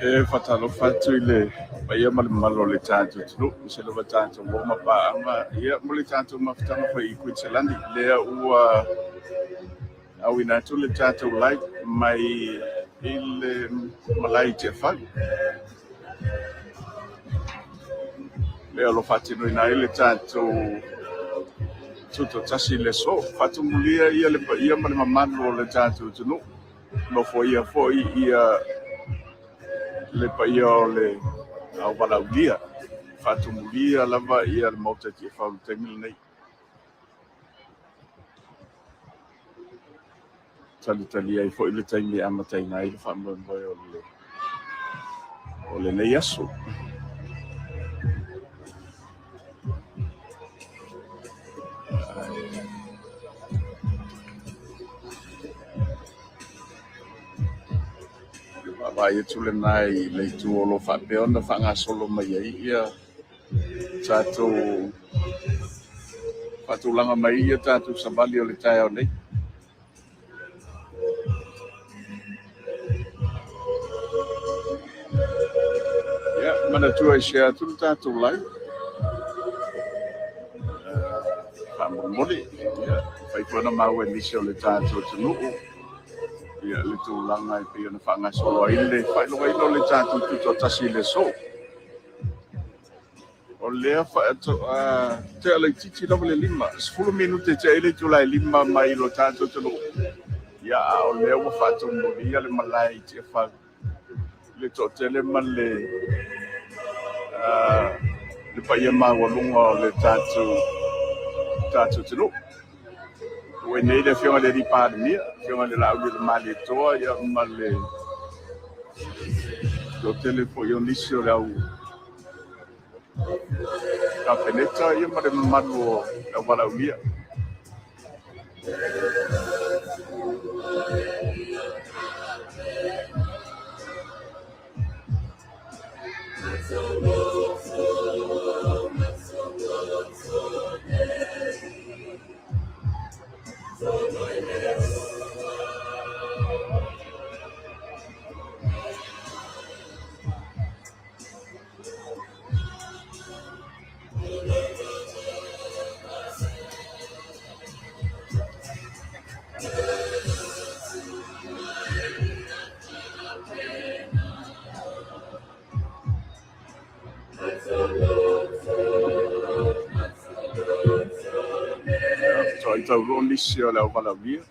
E faatalofa atu i le paia ma le mamalu o le tatou atunuu, aemaise lava tatou uo ma paaga, ia mo le tatou mafutaga foi i Kuitselani, lea ua auina atu le tatou live mai i le malae i Tiafau. Lea o lo o faatinoina ai le tatou tutoatasi i le aso. Faatumulia ia le paia ma le mamalu o le tatou atunuu. Nofoia foi ia le paia o le auvalaaulia. Faatumulia lava ia le Maota i Tiafau i le taimi lenei. Talitalia ai foi le taimi e amataina ai le faamoemoe o le o lenei aso. Vaavaai atu lena i le itu o lo o faapea ona faagasolo mai ai ia tatou faatulaga mai ia tatou savali o le taeao nei. Ia, manatua e share atu le tatou live. Faamolemole, ia, fai foi ona maua e nisi o le tatou atunuu ia le tulaga e pei ona faagasolo ai le faailogaina o le tatou tutoatasi i le aso. O lea faatoa tea laitiiti lava le 5, 10 minute tea ai le itula e 5 mai lo tatou atunuu. Ia, a o lea ua faatumulia le malae i Tiafau i le toatele ma le le paia maualuga o le tatou atunuu. Ua i nei le Afioga i le Alii Palemia, Afioga i le Laaulialemalietoa ia ma le toatele foi o nisi o le au Kapeneta ia ma le mamalu o le auvalaaulia. Faatoa taunuu nisi o le auvalaaulia.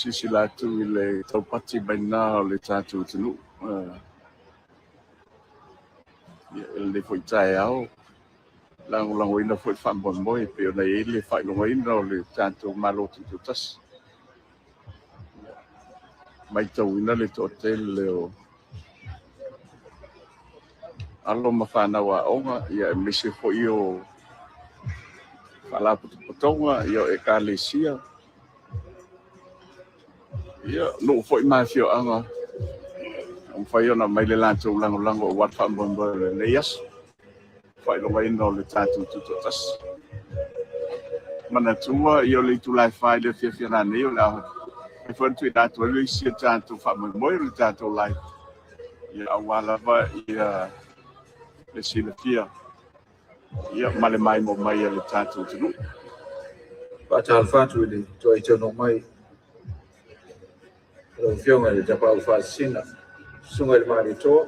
Silasila atu i le taupati mai lena o le tatou atunuu i lenei foi taeao, lagolagoina foi le faamoemoe e pei ona i ai le faailogaina o le tatou Malo Tutoatasi. Matauina le toatele o alo ma fanau aoga, aemaise foi o faalapotopotoga, o ekalesia, nuu foi ma afioaga ua mafai ona aumai le latou lagolago aua le faamoemoe o lenei aso, faailogaina o le tatou Tutoatasi. Manatua, o le itula e 4 i le afiafi a nanei, o le a mafai foi ona tuuina atu ai le isi o tatou faamoemoe o le tatou live, aua lava le silafia ma le maimoa mai a le tatou atunuu. Faatalofa atu i le toai taunuu mai lau Afioga i le Tapaau Faasisina, Susuga i le Malietoa,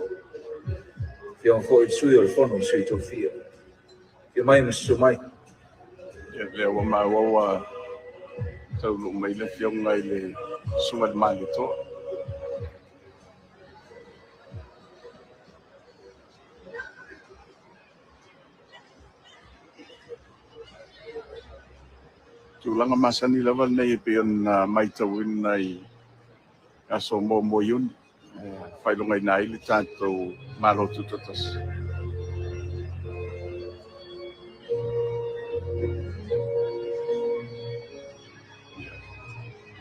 Afioga foi i le Sui o le Fono a Sui Tofia. Afio mai ma susu mai. Ia, lea ua maua ua taunuu mai le Afioga i le Susuga i le Malietoa. Tulaga masani lava lenei e pei ona matauina i aso 1 o Iuni, e faailogaina ai le tatou Malo Tutoatasi.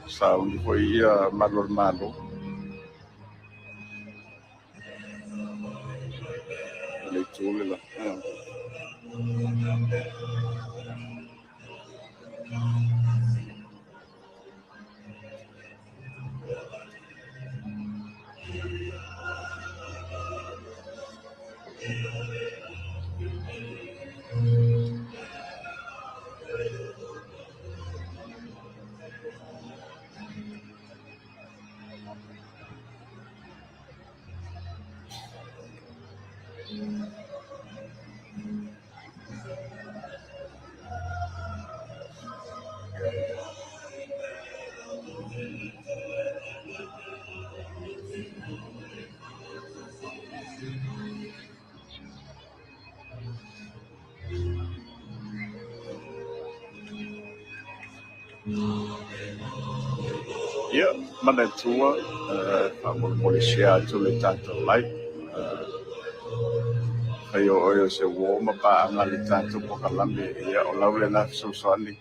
Sauni foi ia malu o le Malo. Le itu le la. Ia, manatua, faamolemole share atu le tatou live. Fai o oe o se uo ma paaga le tatou polokalame, ia o lau lena fesoasoani.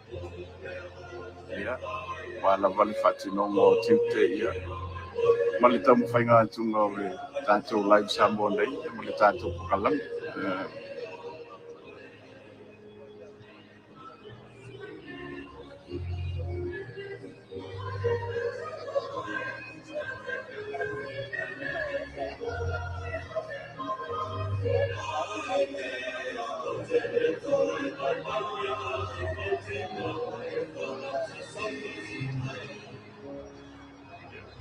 Ia, ua lava le faatinoga o tiute, ia, ma le taumafaiga atuga o le tatou live Samoa nei, ia, ma le tatou polokalame.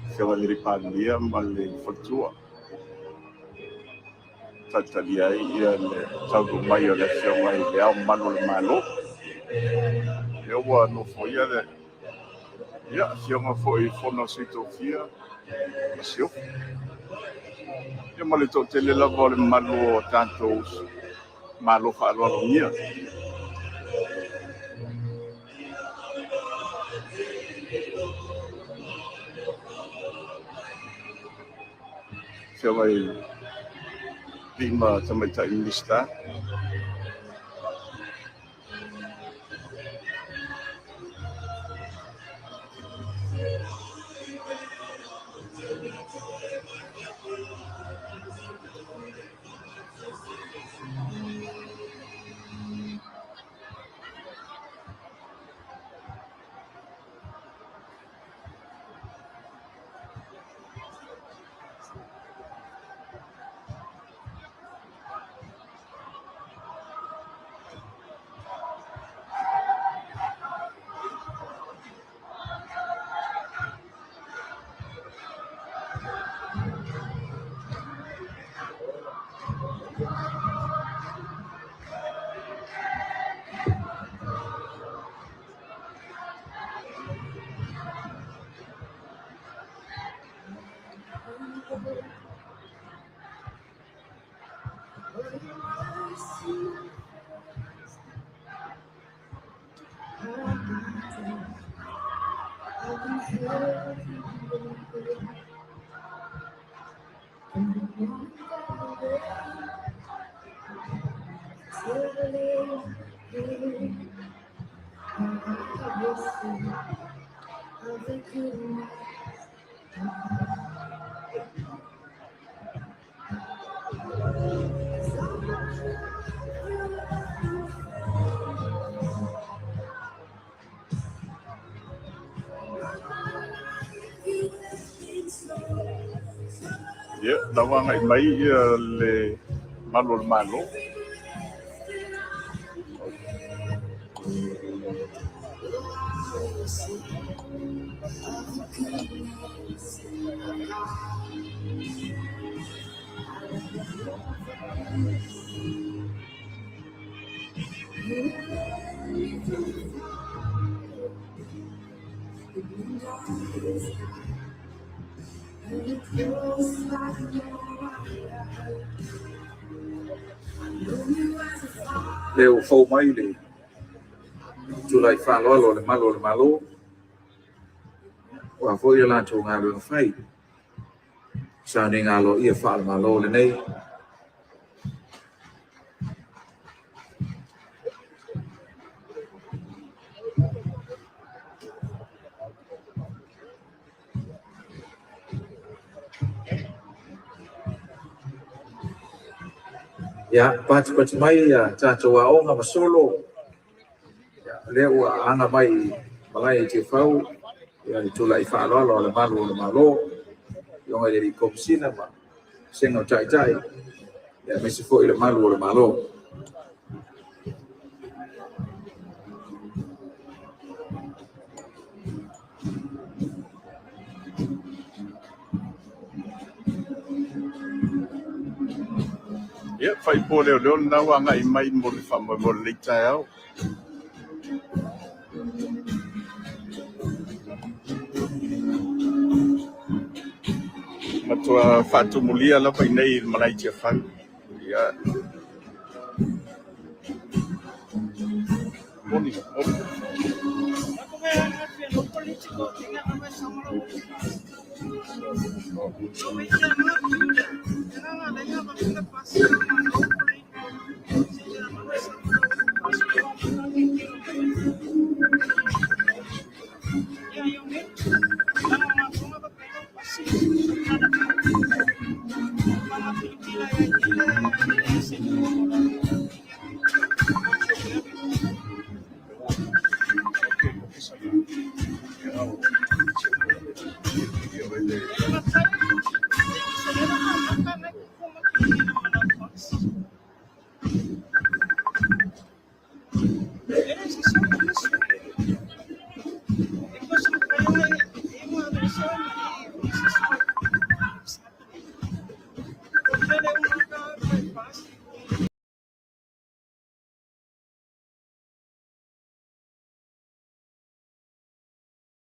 Afioga i le Palemia ma le faletua talitalia ai ia le taunuu mai o le Afioga i Le Ao Mamalu o le Malo. Ia ua nofoia le ia Afioga foi i Fono a Sui Tofia ma Siofo. Ia ma le toatele lava o le mamalu o tatou Malo faaaloalogia. Afioga i alii ma tamaitai Minisita. Ia, lau agai mai ia le malu o le Malo. Le ua fou mai le Tulai faaaloalo o le Malu o le Malo, aua foi le latou galuega fai. Sauniga aloaia faale-Malo lenei. Ia, patipati mai a tatou aoga ma solo, ia, lea ua aga mai i malae i Tiafau ia le tulai faaaloalo a le Malu o le Malo, Afioga i le Komesina ma Vasega o Taitai, ia aemaise foi le Malu o le Malo. Ia, faaipoa leoleo lena ua agai mai mo le faamoemoe o lenei taeao. Matua faatumulia lava i nei i le malae i Tiafau. Ia, moni, moni.